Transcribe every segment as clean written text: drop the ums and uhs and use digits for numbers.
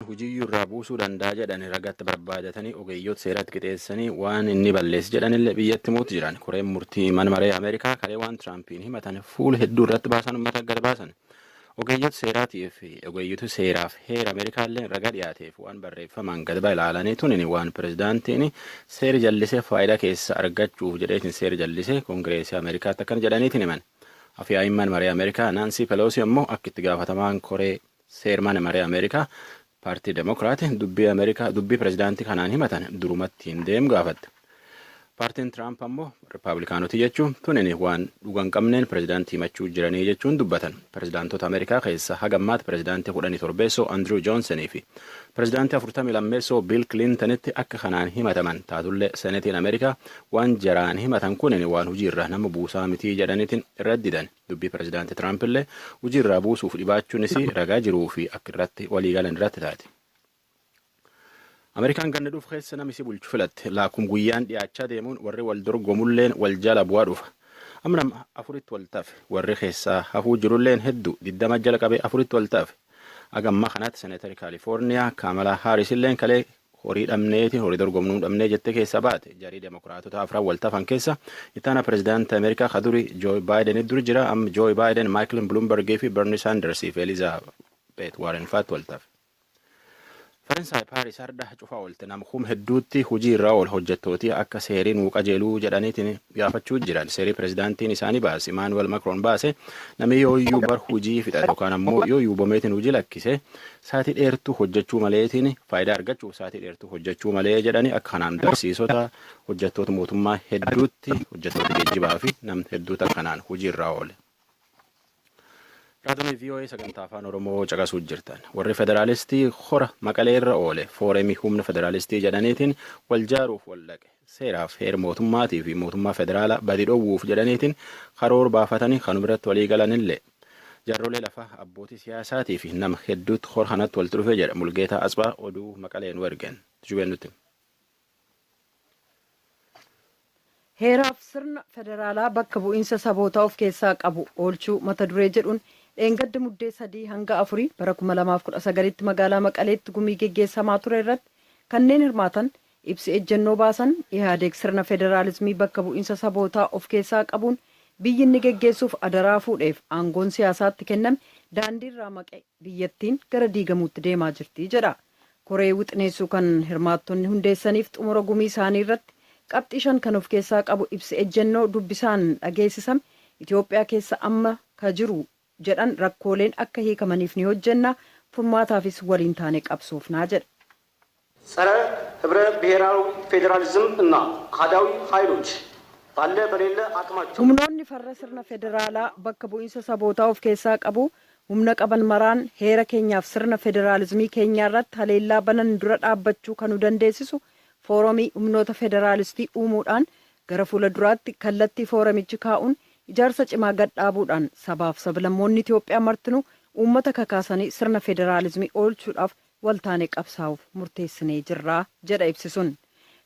Hojiiyyuu irraa buusuu danda'a jedhan ragatti barbaadatanii ogeeyyoota seeratti qixeessanii waan inni balleessi jedhanillee biyyatti himuutti jiran. Koreen murtii mana maree Ameerikaa kalee waan Tiraampiin himatan fuula hedduu irratti baasan uummata gad baasan. Ogeeyyoota seeraatii fi ogeeyyoota seeraaf heera Ameerikaallee raga dhiyaateef waan barreeffamaan gad ilaalanii tunin waan pirezidaantiin seera jallisee faayidaa keessa argachuuf jedheetiin seera jallisee Koongireesii Ameerikaatti akkana jedhaniitiin himan. Afyaa'iin mana maree Ameerikaa Naansii Peloosi ammoo akka itti gaafatamaan koree seera mana maree Ameerikaa paartii Demokiraati dubbii Ameerikaa dubbii pirezidaantii kanaan himatan durumatti hin deemu gaafatte. Paartiin Tiraamp ammoo Rippaabilikaanota jechuun tunin waan dhuga hin qabneen pirezidaantii himachuu jiranii jechuun dubbatan. Pirezidaantota Ameerikaa keessa haga ammaatti pirezidaantii 17 Andrew Joonsonii fi pirezidaantii 42 Biil Kilintonitti akka kanaan himataman taatullee Senetiin Ameerikaa waan jaraan himatan kunin waan hojiirra nama buusaa mitii jedhaniitiin irra didan. Dubbii pirezidaantii Tiraamp illee hojiirraa buusuuf dhibaachuunis ragaa jiruu fi akka irratti waliigalan irratti taate. Ameerikaan ganna dhufu keessa nama isii bulchu filatte. Laakum guyyaan dhiyaachaa deemuun warri wal dorgomulleen wal jala bu'aa dhufa. Amma nama afuritti wal tafe, warri keessaa hafuu jirulleen hedduu 20 jala qabee afuritti wal tafe. Aga ammaa kanatti seneetari Kaalifoorniyaa Kaamalaa Haaris illeen kalee horii dhabneetiin horii dorgomnuu dhabnee jettee keessa baate. Jarii Demokiraatota afran wal tafan keessa ittaana pirezidaantii Ameerikaa kaduri Joo Baayiden dur jira. Amma Joo Baayiden, Maayikil Buluumbergii fi Berni Saandarsii fi Elizaabeet Warren faatti wal tafe. Faransaay Paaris har'a cufaa oolte. Nama kum hedduutti hojii irraa ool. Hojjettooti akka seerii nuu qajeeluu jedhaniitiin gaafachuu jiran. Seerii pirezidaantiin isaanii baase, Imaanuweel Makroon baase, namni yooyyuu bar hojii fixate yookaan ammoo yooyyuu bomeetiin hojii lakkise saatii dheertuu hojjechuu maleetiin faayidaa argachuuf saatii dheertuu hojjechuu malee jedhani. Akka kanaan barsiisota, hojjettoota mootummaa hedduutti, hojjettoota geejjibaa fi nam hedduutu akka kanaan hojii irraa oole. Raadiyoon VOA sagantaa Afaan Oromoo caqasuu jirtan. Warri federaalistii hora Maqalee irra oole fooremii humna federaalistii jedhaniitiin wal jaaruuf wal dhaqe. Seeraaf heera mootummaatii fi mootummaa federaalaa badi dhowwuuf jedhaniitiin karoora baafatanii kanuma irratti walii galanillee. Jaarrolee lafaa, abbootii siyaasaatii fi nama hedduutti hora kanatti walitti dhufee jedha Mulgeetaa Asbaa oduu Maqalee nu ergeen. Tujubeen nutti. Heeraaf sirna federaalaa bakka bu'iinsa sabootaa of keessaa qabu oolchuu mata duree jedhuun dheengadda Muddee 3 hanga 4 bara 2019tti magaalaa Maqaleetti gumii geggeessamaa ture irratti kanneen hirmaatan ibsi ejjennoo baasan, Ihaadeeg sirna federaalismii bakka bu'iinsa sabootaa of keessaa qabuun biyyi inni geggeessuuf adaraa fuudheef aangoon siyaasaatti kenname daandiirraa maqe, biyyattiin gara diigamuutti deemaa jirti jedha. Koree wixineessuu kan hirmaattonni hundeessaniif xumura gumii isaanii irratti qabxii shan kan of keessaa qabu ibsi ejjennoo dubbisaan dhageessisame, Itoophiyaa keessa amma ka jiru jedhan rakkooleen akka hiikamaniif ni hojjenna, furmaataafis waliin taane qabsoofnaa jedha. ጸረ ህብረ ብሔራዊ ፌዴራሊዝም እና አህዳዊ ኃይሎች ባለ በሌለ አቅማቸው Humnoonni farra sirna federaalaa bakka bu'iinsa sabootaa of keessaa qabu humna qaban maraan heera keenyaaf sirna federaalizimii keenyaa irratti haleellaa banan dura dhaabbachuu kan nu dandeessisu foorumii humnoota federaalistii uumuudhaan gara fuula duraatti kallattii fooramichi kaa'uun ijaarsa cimaa gad dhaabuudhaan sabaaf sablammoonni Itoophiyaa martinuu uummata kakaasanii sirna federaalizimii oolchuudhaaf waltaanee qabsaa'uuf murteessinee jirra jedha ibsi sun.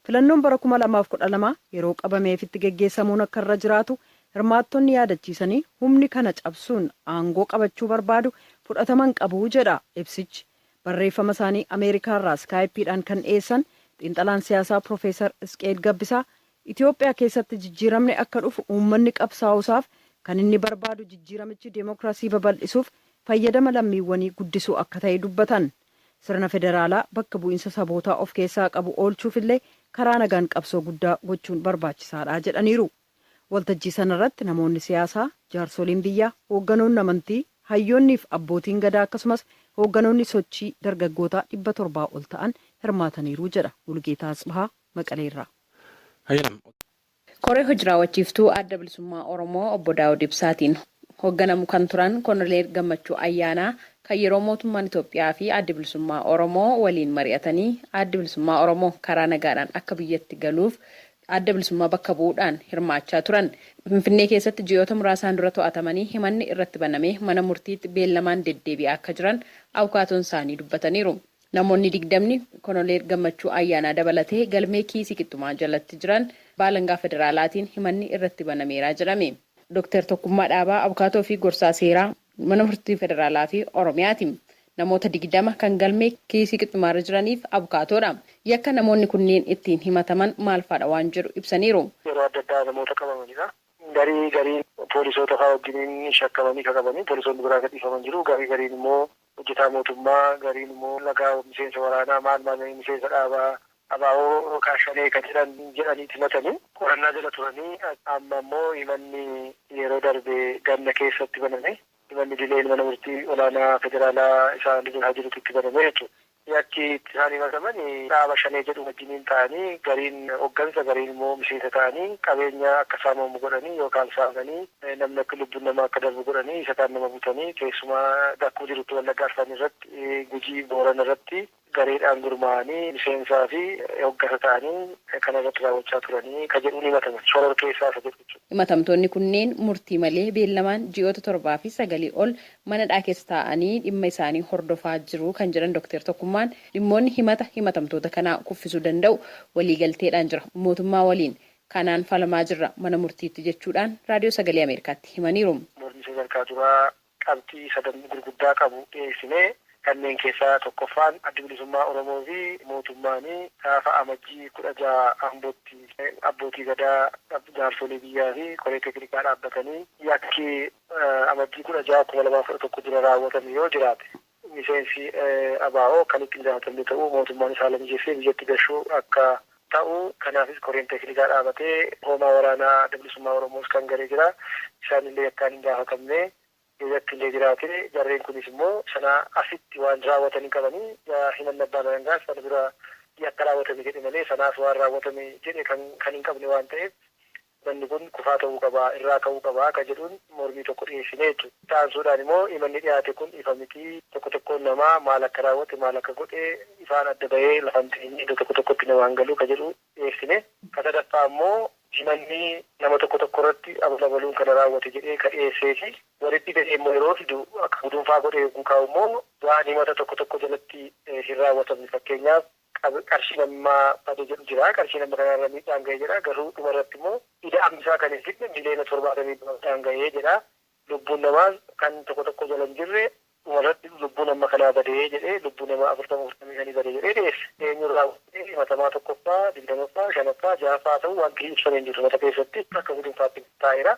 Filannoon bara 2012 yeroo qabameefitti geggeessamuun akka irra jiraatu hirmaattonni yaadachiisanii, humni kana cabsuun aangoo qabachuu barbaadu fudhataman qabu jedha ibsichi. Barreeffama isaanii Ameerikaarraa iskaayipiidhaan kan dhiyeessan xiinxalaan siyaasaa Piroofeesar Isqeel Gabbisaa, Itoophiyaa keessatti jijjiiramni akka dhufu uummanni qabsaa'uusaaf kan inni barbaadu jijjiiramichi deemokiraasii babal'isuuf fayyadama lammiiwwanii guddisuu akka ta'e dubbatan. Sirna federaalaa bakka bu'iinsa sabootaa of keessaa qabu oolchuufillee karaa nagaan qabsoo guddaa gochuun barbaachisaadha jedhaniiru. Waltajjii sanarratti namoonni siyaasaa, jaarsoliin biyyaa, hoogganoonni amantii, hayyoonnii fi abbootiin gadaa akkasumas hoogganoonni sochii dargaggootaa 700 ol ta'an hirmaataniiru jedha Mulgeetaa Asbahaa Maqaleerraa. Koree hojii raawwachiiftuu Adda Bilisummaa Oromoo obbo Daawud Ibsaatiin hoogganamu kan turan Koloneel Gammachuu Ayyaanaa kan yeroo mootummaan Itoophiyaa fi Adda Bilisummaa Oromoo waliin mari'atanii Adda Bilisummaa Oromoo karaa nagaadhaan akka biyyatti galuuf Adda Bilisummaa bakka bu'uudhaan hirmaachaa turan. Finfinnee keessatti ji'oota muraasaan dura to'atamanii himanni irratti banamee mana murtiitti beellamaan deddeebi'aa akka jiran abukaatoon isaanii dubbataniiru. Namoonni 20 Koloneel Gammachuu Ayyaanaa dabalatee galmee kiisii qixxumaa jalatti jiran baalangaa federaalaatiin himanni irratti banameera jedhame. Dooktar Tokkummaa Dhaabaa abukaatoo fi gorsaa seeraa mana murtii federaalaa fi Oromiyaati. Namoota 20 kan galmee kiisii qixxumaarra jiraniif abukaatoodha. Yakka namoonni kunneen ittiin himataman maal faadha waan jedhu ibsaniiru. Yeroo adda addaa namoota qabamanidha. Garii gariin poolisoota fa'aa wajjiniin shakkamanii qabamanii poolisoonni biraa gadhiifaman jiru. Garii gariin immoo hojjetaa mootummaa, gariin immoo lagaa miseensa waraanaa maal maal miseensa dhaabaa abaaboo kaashanee kan jedhan jedhaniiti himatanii qorannaa jala turanii amma immoo himanni yeroo darbe ganna keessatti baname himanni dileen mana murtii olaanaa federaalaa isaan haa jirutti itti baname jechuudha. Yakki isaan himataman dhaaba shanee jedhu wajjiniin ta'anii gariin hooggansa gariin immoo miseensa ta'anii qabeenya akka saamamu godhanii yookaan saamanii namni akka lubbuun namaa akka darbu godhanii isa kaan nama butanii keessumaa dakkuu jirutti Wallaggaa Arfan irratti Gujii Booran irratti gareedhaan gurmaa'anii miseensaa fi hooggansa ta'anii kana irratti raawwachaa turanii ka jedhuun himataman shoror keessaa isa jedhu jechuudha. Himatamtoonni kunneen murtii malee beellamaan ji'oota 7 fi 9 ol mana keessa taa'anii dhimma isaanii hordofaa jiru kan jedhan Dr. Tokkummaan dhimmoonni himata himatamtoota kanaa kuffisuu danda'u waliigalteedhaan jira mootummaa waliin kanaan falamaa jirra mana murtiitti jechuudhaan raadiyoo sagalee Ameerikaatti himaniiru. Mormii sadarkaa duraa qabxii sadan gurguddaa qabu dhiyeessinee kanneen keessaa tokkoffaan adda bilisummaa Oromoo fi mootummaan gaafa amajjii 16 Ambootti abbootii gadaa jaarsolii biyyaa fi koree teeknikaa dhaabbatanii yakki amajjii 16 2011 dura raawwatame yoo jiraate miseensi ABO kan ittiin gaafatamne ta'uu mootummaan isaa lamijeessee biyyatti gashuu akka ta'u kanaafis koreen teeknikaa dhaabatee hoomaa waraanaa adda bilisummaa Oromoos kan garee jira isaanillee yakkaan hin gaafatamne yakki illee jiraate jarreen kunis immoo sana asitti waan raawwatanii qabanii himanna abbaan alangaa sana bira yakka raawwatame jedhe malee sanaaf waan raawwatame jedhe kan hin qabne waan ta'eef manni kun kufaa ta'uu qabaa irraa ka'uu qabaa akka jedhuun mormii tokko dhiyeessine jechuudha. Taansuudhaan immoo himanni dhiyaate kun ifa miti tokko tokkoon namaa maal akka raawwate maal akka godhe ifaan adda bahee lafan iddoo tokko tokkotti namaan galu ka jedhu dhiyeessine. Ka sadaffaa immoo himanni nama tokko tokko irratti abalabaluun kana raawwate jedhee ka dhiyeessee fi walitti gadi immoo yeroo fidu akka gudunfaa godhee kaa'u immoo waan himata tokko tokko jalatti hin raawwatamne fakkeenyaaf qarshii namaa bade jedhu jira qarshii nama kanarra miidhaan ga'ee jedha garuu dhumarratti immoo ida'amni isaa kan hin fidne miliyoona 72 miidhaan ga'ee jedha lubbuun namaa kan tokko tokko jala hin jirre dhumarratti lubbuu nama kanaa badee jedhee lubbuu nama 40-45 badee jedhee dhiyeesse. Eenyurraa himatamaa tokkoffaa, 20ffaa, 5ffaa, 6ffaa ta'uu wanti ibsamee hin jiru mata keessatti akka gudunfaatti taa'eera.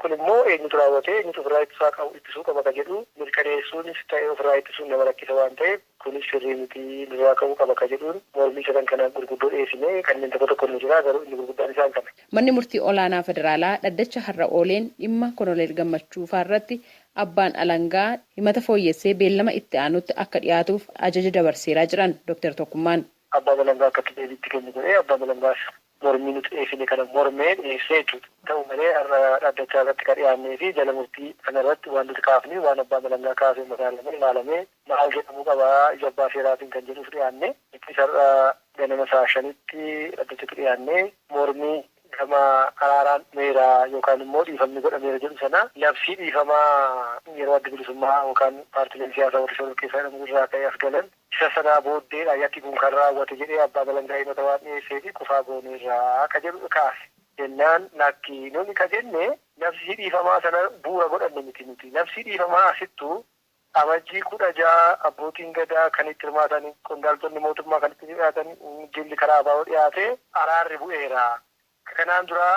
Kun immoo eenyutu raawwatee eenyutu ofirraa ittisaa qabu ittisuu qaba ka jedhu mirkaneessuunis ta'ee ofirraa ittisuun nama rakkisa waan ta'eef kunis sirrii miti nurraa ka'uu qaba ka jedhuun mormii sadan kana gurguddoo dhiyeessine kanneen tokko tokko nu jira garuu inni gurguddaan isaan kana. Manni murtii olaanaa federaalaa dhaddacha har'a ooleen dhimma Koloneel Gammachuu faarratti abbaan alangaa himata fooyyessee beellama itti aanutti akka dhiyaatuuf ajaja dabarseeraa jiran Dr. Tokkummaan. Abbaan alangaa akka deebiitti kennu godhee abbaan alangaas mormii nuti dhiyeessine kana mormee dhiyeessee jechuudha. Ta'u malee har'a dhaddachaa irratti kan dhiyaannee fi jala murtii kanarratti waan nuti kaafne waan abbaan alangaa kaasee madaalamee ilaalamee maal jedhamuu qabaa ija abbaa seeraatiin kan jedhuuf dhiyaanne itti har'a ganama sa'a 5tti dhaddachatti dhiyaannee mormii gama araaraan meeraa yookaan immoo dhiifamni godhameera jedhu sana labsii dhiifamaa yeroo adda bilisummaa yookaan paartileen siyaasaa warri shoror keessaa jedhamu irraa ka'ee as galan isa sanaa booddeedha yakki kun kan raawwate jedhee abbaan alangaa himata waan dhiyeessee fi kufaa gooneerraa akka jedhu kaase. Jennaan lakki nuni ka jenne labsii dhiifamaa sana bu'uura godhanne miti nuti labsii dhiifamaa asittuu amajjii 16 abbootiin gadaa kan itti hirmaatan qondaaltonni mootummaa kan itti dhiyaatan jilli karaa abaa'oo dhiyaate araarri bu'eera. Kanaan dura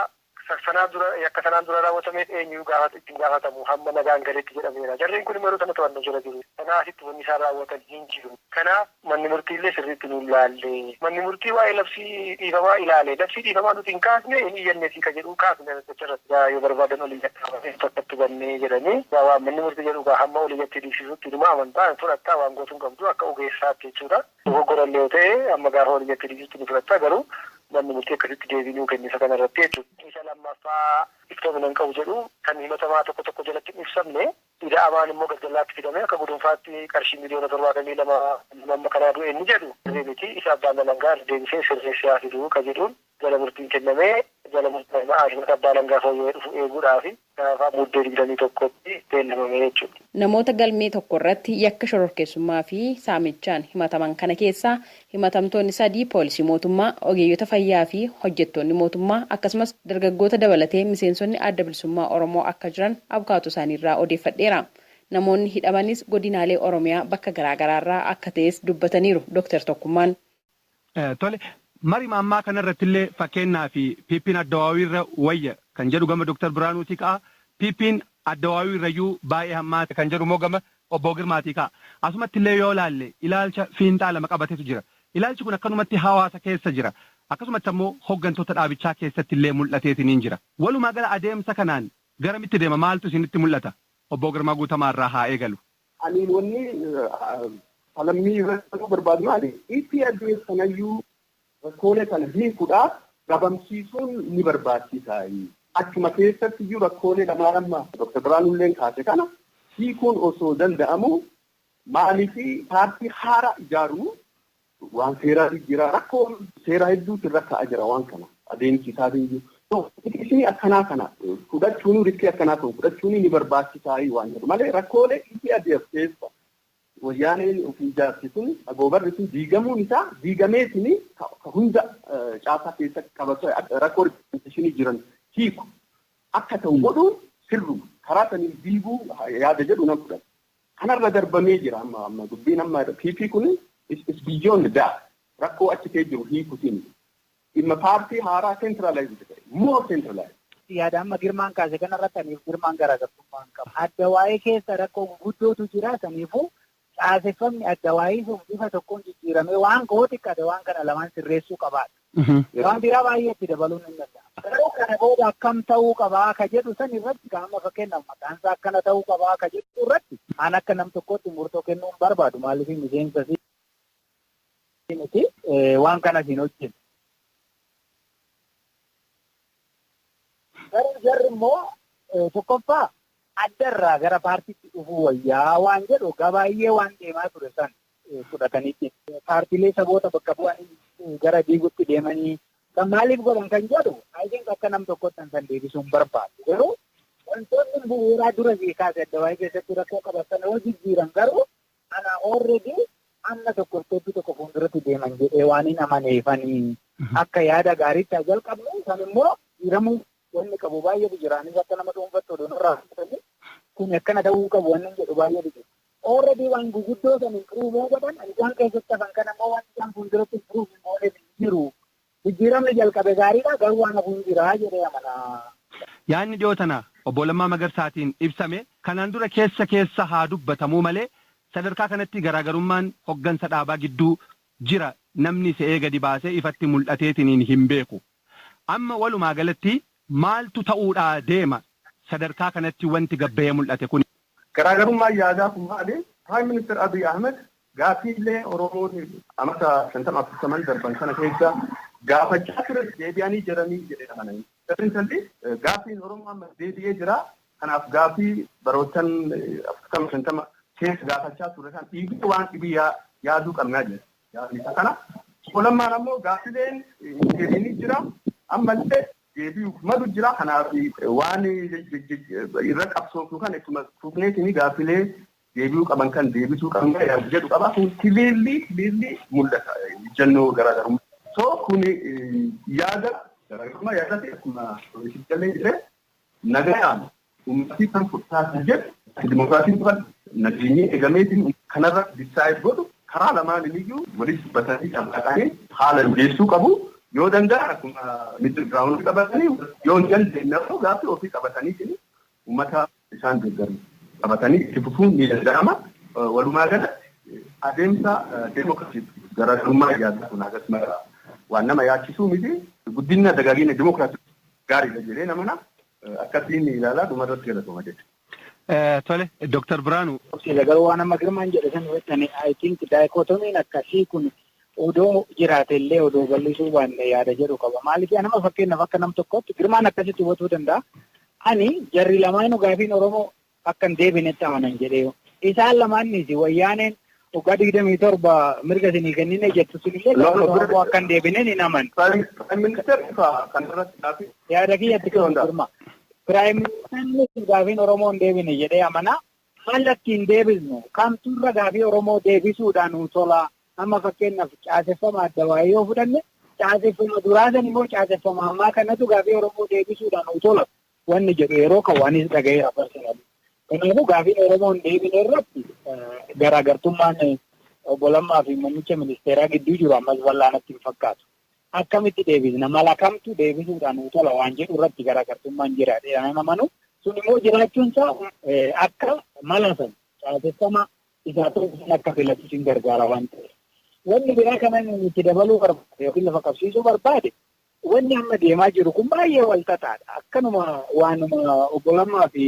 sanaan dura yakka sanaan dura raawwatameef eenyu gaafata ittiin gaafatamu hamma nagaan galeetti jedhameera. Jarreen kun yeroo sana to'annoo jala jiru. Kanaaf asitti wanni isaan raawwatan hin jiru. Kanaaf manni murtiillee sirriitti nu ilaalle. Manni murtii waa'ee labsii dhiifamaa ilaale. Labsii dhiifamaa nuti hin kaasne hin iyyanne fi ka jedhu kaasne irratti yoo barbaadan olii gadhaabame tokkotti bannee jedhanii waan manni murtii jedhu hamma olii gatti dhiibsisutti dhuma amantaa fudhattaa waan gootuun qabdu akka ogeessaatti jechuudha. Dogoggorallee yoo ta'e amma gaafa olii gatti dhiibsisutti ni fudhattaa garuu manni murtii akkasitti deebinuu kennisa kanarratti jechuudha. Isa lammaffaa iftoomina hin qabu jedhu kan himatamaa tokko tokko jalatti hin ibsamne ida'amaan immoo galgalaatti fidame akka gudunfaatti qarshii miliyoona 72 amma kanaa du'e inni jedhu miti isa abbaan alangaa deebisee sirreessee haa fiduu ka jedhuun jala murtiin kennamee jala murtiin himata abbaa alangaa fooyya'ee dhufu eeguudhaafi gaafa muddee 21tti beellamame jechuudha. Namoota galmee tokko irratti yakka shororkeessummaa fi saamichaan himataman kana keessaa himatamtoonni 3 poolisii mootummaa, ogeeyyota fayyaa fi hojjettoonni mootummaa akkasumas dargaggoota dabalatee miseensonni adda bilisummaa Oromoo akka jiran abukaatoo isaaniirraa odeeffadheera. Namoonni hidhamanis godinaalee Oromiyaa bakka garaagaraarraa akka ta'es dubbataniiru Dr. Tokkummaan. Tole, marima ammaa kanarratti illee fakkeenyaa fi PP'n Addawaawiirra wayya kan jedhu gama Dr. Biraanuutii ka'a. PP'n Addawaawiirrayyuu baay'ee hammaate kan jedhu immoo gama obbo Girmaatii ka'a. Asumatti illee yoo ilaalle ilaalcha fiinxaa lama qabatetu jira. Ilaalchi kun akkanumatti hawaasa keessa jira. Akkasumatti ammoo hooggantoota dhaabichaa keessatti illee mul'ateetiin jira. Walumaa gala adeemsa kanaan garamitti deema maaltu isinitti mul'ata? Obbo Girmaa Guutamaarraa haa eegalu. Ani wanni falammii irratti barbaadu maali? EPRDF kanayyuu rakkoolee kana hiikuudhaaf dhabamsiisuun ni barbaachisa. Achuma keessatti iyyuu rakkoolee lamaan amma Dr. Biraanuulleen kaase kana hiikuun osoo danda'amu maaliif paartii haaraa ijaaruu waan seeraa jira rakkoo seeraa hedduutu irra ka'aa jira waan kana adeemsi isaatiin jiru. Isin akkanaa kana fudhachuun riskii akkanaa ta'u fudhachuun ni barbaachisaa waan jedhu malee rakkoolee EPRDF keessa wayyaaneen ofii ijaarsi sun agoobarri sun diigamuun isaa diigameetiin hunda caasaa keessa qabatu rakkoo ripirezenteeshinii jiran hiiku akka ta'u godhuun sirruma karaa saniin diiguu yaada jedhu nan fudhata. Kanarra darbamee jira amma amma dubbiin amma PP kun is beyond that rakkoo achi kee jiru hiikutiin dhimma paartii haaraa centralized ta'e more centralized. Yaada amma Girmaan kaase kanarratti aniif Girmaan garaagartummaa hin qabu. Adda waa'ee keessa rakkoo guguddootu jira saniifuu caaseffamni adda waa'ee sun bifa tokkoon jijjiiramee waan koo xiqqaate waan kana lamaan sirreessuu qabaadha. Waan biraa baay'ee itti dabaluun hin danda'amu. Garuu kana booda akkam ta'uu qabaa ka jedhu san irratti qaama fakkeenyaaf maqaan isaa akkana ta'uu qabaa ka jedhu irratti aan akka nam tokkootti murtoo kennuu hin barbaadu maaliif miseensa miti waan kanas hin hojjennu. Garuu jarri immoo tokkoffaa addarraa gara paartiitti dhufuu wayyaa waan jedhu gabaay'ee waan deemaa ture san fudhataniitti paartiilee saboota bakka bu'anii gara diigutti deemanii kan maaliif godhan kan jedhu I think akka nam tokkotti san deebisuu hin barbaadu. Garuu wantoonni bu'uuraa dura kaase adda waa'ee keessatti rakkoo qaban sana yoo jijjiiran garuu ana already amma tokko isteeppii tokko fuulduratti deeman jedhee waan hin amaneefanii akka yaada gaariitti haa jalqabnu san immoo jijjiiramuu wanni qabu baay'eetu jira. Anis akka nama dhuunfattu oduun irraa kun akkana ta'uu qabu wanni jedhu baay'eetu jira. Already waan guguddoo san improve godhan isaan keessatti hafan kana immoo waan isaan fuulduratti improve hin gooneef hin jiru. Jijjiiramni jalqabe gaariidha garuu waan hafu hin jira jedhee amana. Yaadni dhiyoo tana obbo Lammaa Magarsaatiin ibsame kanaan dura keessa keessa haa dubbatamuu malee sadarkaa kanatti garaagarummaan hoggansa dhaabaa gidduu jira namni se'ee gadi baasee ifatti mul'ateetiin hin beeku. Amma walumaa galatti maaltu ta'uudhaa deema sadarkaa kanatti wanti gabba'ee mul'ate kun? Garaagarummaan yaadaa kun maali? Prime Minister Abiy Ahmed gaaffiilee Oromoon amata 50-40 darban sana keessa gaafachaa ture deebi'anii jiranii jedhee amananii. Definitely gaaffiin Oromoo amma deebi'ee jira. Kanaaf gaaffii baroottan 40-50 keessa gaafachaa ture kan dhiigni waan dhibii yaaduu qabnaa jira. Yaadni isa kana. Lammaan ammoo gaaffileen deebi'anii jira. Ammallee deebi'uuf malu jira. Kanaaf waan irra qabsoofnu kan ittuma fufneetiin gaaffilee deebi'uu qaban kan deebisuu qabna yaadu jedhu qaba. Kun clearly mul'ata ejjennoo garaagarummaa. So kun yaada garaagarummaa yaadate akkuma jallee jedhee nagayaan uummatii kan fudhataa jedhu dimokiraasiin dhufan nageenyi eegameetiin kanarra decide godhu karaa lamaan iyyuu walitti dubbatanii carraaqanii haala mijeessuu qabu. Yoo danda'an akkuma middle ground qabatanii yoo hin dandeenye immoo gaaffii ofii qabatanii uummata isaan deeggaru qabatanii itti fufuun ni danda'ama. Walumaa galatti adeemsa deemokiraasii garaagarummaa yaadaa kun akkasuma waan nama yaachisuu miti guddina dagaagina deemokiraasii gaariidha jedhee namana akkasiin ilaalaa dhumarratti galatooma jechuudha. Tole, Dr. Biraanuu. Garuu waan amma Girmaan jedhe san irratti I think daayikootomiin akkasii kun odoo jiraate illee odoo bal'isuu baanne yaada jedhu qaba. Maaliif nama fakkeenyaaf akka nam tokkotti Girmaan akkasitti hubatuu danda'a. Ani jarri lamaanuu gaafiin Oromoo akka hin deebinetti amanan jedhee. Isaan lamaannis wayyaaneen waggaa 27 mirga isinii kennine jettu sunillee gaafiin Oromoo akka hin deebine ni amanu. Prime Minister kanarratti yaada kiyyatti kennu Girma. Prime Minister gaafiin Oromoo hin deebine jedhee amana. Mallatti hin deebisnu kamturra gaafii Oromoo deebisuudhaan nu tola. Amma fakkeenyaaf caaseffama adda waa'ee yoo fudhanne caaseffama duraa san immoo caaseffama ammaa kanatu gaafii Oromoo deebisuudhaan nu tola. Wanni jedhu yeroo kan waanis dhaga'eera personally. Kanaafuu gaafiin Oromoo hin deebine irratti garaagartummaan obbo Lammaa fi muummicha ministeeraa gidduu jiru ammas bal'aanatti hin fakkaatu. Akkamitti deebisna? Mala kamtu deebisuudhaan nu tola waan jedhu irratti garaagartummaan jira jedhanii amanu. Sun immoo jiraachuun isaa akka mala sana caaseffama isaa ta'u akka filatu sin gargaara waan ta'eef. Wanni biraa kana itti dabaluu barbaade yookiin lafa qabsiisuu barbaade wanni amma deemaa jiru kun baay'ee wal xaxaadha. Akkanuma waanuma obbo Lammaa fi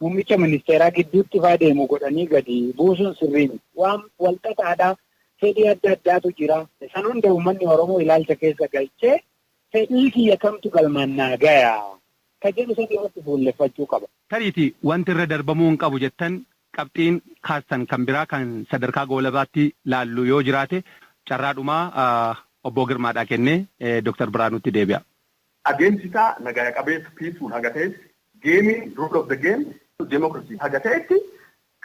muummicha ministeeraa gidduutti faa deemu godhanii gadi buusuun sirrii miti. Waan wal xaxaadha. Fedhii adda addaatu jira. San hunda uummanni Oromoo ilaalcha keessa galchee fedhii kiyya kamtu galmaan naa gaya ka jedhu san irratti fuulleffachuu qaba. Tariitii wanti irra darbamuu hin qabu jettan qabxiin kaastan kan biraa kan sadarkaa goolabaatti laallu yoo jiraate carraadhumaa obbo Girmaadhaa kennee Dr. Biraanutti deebi'a. Adeemsi isaa nagaa qabeessa peaceful haga ta'etti gameiin rule of the game democracy haga ta'etti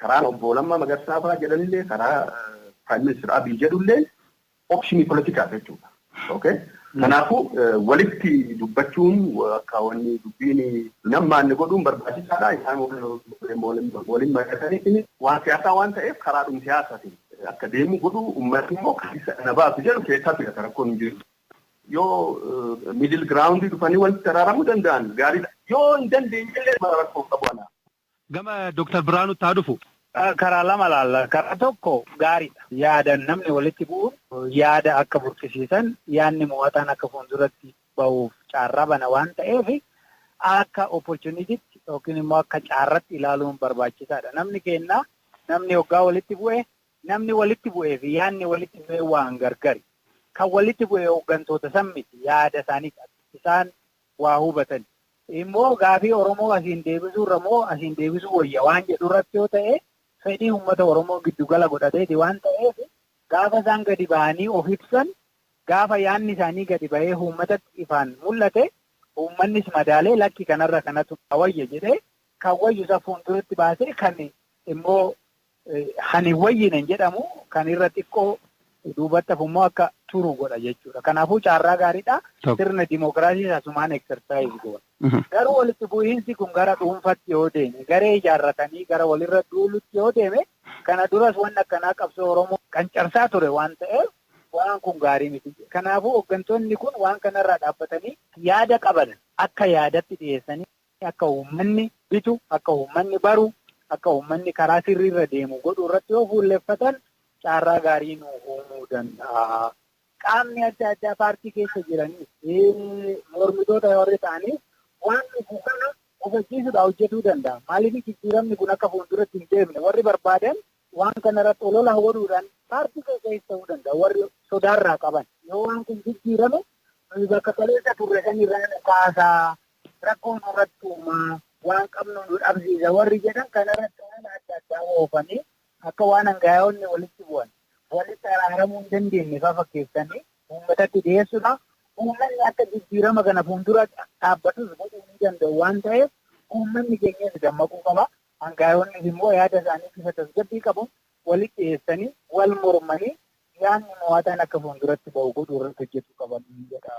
karaan obbo Lammaa Magarsaa fa'aa jedhanillee karaa Prime Minister Abiy jedhullee optionii politikaa jechuudha. Okay? Kanaafuu walitti dubbachuun akka wanni dubbiin nammaanne godhuun barbaachisaadha. Isaan waliin mari'atanii waan siyaasaa waan ta'eef karaadhum siyaasaatiin akka deemu godhu uummatni immoo isa na baasu jedhu keessaa filata rakkoon hin jiru. Yoo middle ground dhufanii walitti araaramuu danda'an gaariidha. Yoo hin dandeenye illee rakkoo qabu ana. Gama Dr. Biraanutti haa dhufu. Karaa lama laalla. Karaa tokko gaariidha. Yaadan namni walitti bu'uun yaada akka burqisiisan yaadni mo'ataan akka fuulduratti bahuuf carraa bana waan ta'eef akka opportunitytti yookiin immoo akka carraatti ilaaluun barbaachisaadha. Namni kennaa namni hoggaa walitti bu'e namni walitti bu'ee fi yaadni walitti bu'e waan gargari. Kan walitti bu'e hooggantoota san miti yaada isaanii isaan waa hubatan. Immoo gaafii Oromoo asiin deebisuu irra moo asiin deebisuu wayya waan jedhu irratti yoo ta'e fedhii uummata Oromoo giddugala godhateeti waan ta'eef gaafa isaan gadi ba'anii of ibsan gaafa yaadni isaanii gadi ba'ee uummatatti ifaan mul'ate uummannis madaalee lakki kanarra kanatu wayya jedhee kan wayyu isa fuulduratti baasee kan immoo hani wayyine jedhamu kan irra xiqqoo duubatti hafummoo akka turu godha jechuudha. Kanaafuu carraa gaariidha. Sirna dimookiraasii asumaan exercise godha. Garuu walitti bu'iinsi kun gara dhuunfatti yoo deeme garee ijaarratanii gara walirra duulutti yoo deeme kana duras waan akkanaa qabsoo Oromoo kan cabsaa ture waan ta'eef waan kun gaarii miti. Kanaafuu hooggantoonni kun waan kanarraa dhaabbatanii yaada qaban akka yaadatti dhiyeessanii akka uummanni bitu, akka uummanni baru, akka uummanni karaa sirriirra deemu godhu irratti yoo fuulleffatan carraa gaarii nu uumuu danda'a. Qaamni adda addaa paartii keessa jiranii mormitoota warri ta'anii waan dhufu kana hubachiisuudhaan hojjetuu danda'a. Maaliif jijjiiramni kun akka fuulduratti hin deemne warri barbaadan waan kanarratti olola godhuudhaan paartii keessa ta'uu danda'a warri sodaarraa qaban. Yoo waan kun jijjiirame bakka kaleessa turre kan irraa kaasaa rakkoon irratti uumaa waan qabnu nu dhabsiisa warri jedhan kanarratti olola adda addaa oofanii akka waan hangaa'onni walitti bu'an walitti araaramuu hin dandeenye fa'aa fakkeessanii uummatatti dhiyeessuudha. Uummanni akka jijjiirama kana fuuldura dhaabbatus godhuu ni danda'u waan ta'eef uummanni keenyas dammaquu qaba. Hangaa'onnis immoo yaada isaanii bifa tasgabbii qabu walitti dhiyeessanii wal mormanii yaadni mo'ataan akka fuulduratti ba'u godhuu irratti hojjechuu qaban jedha.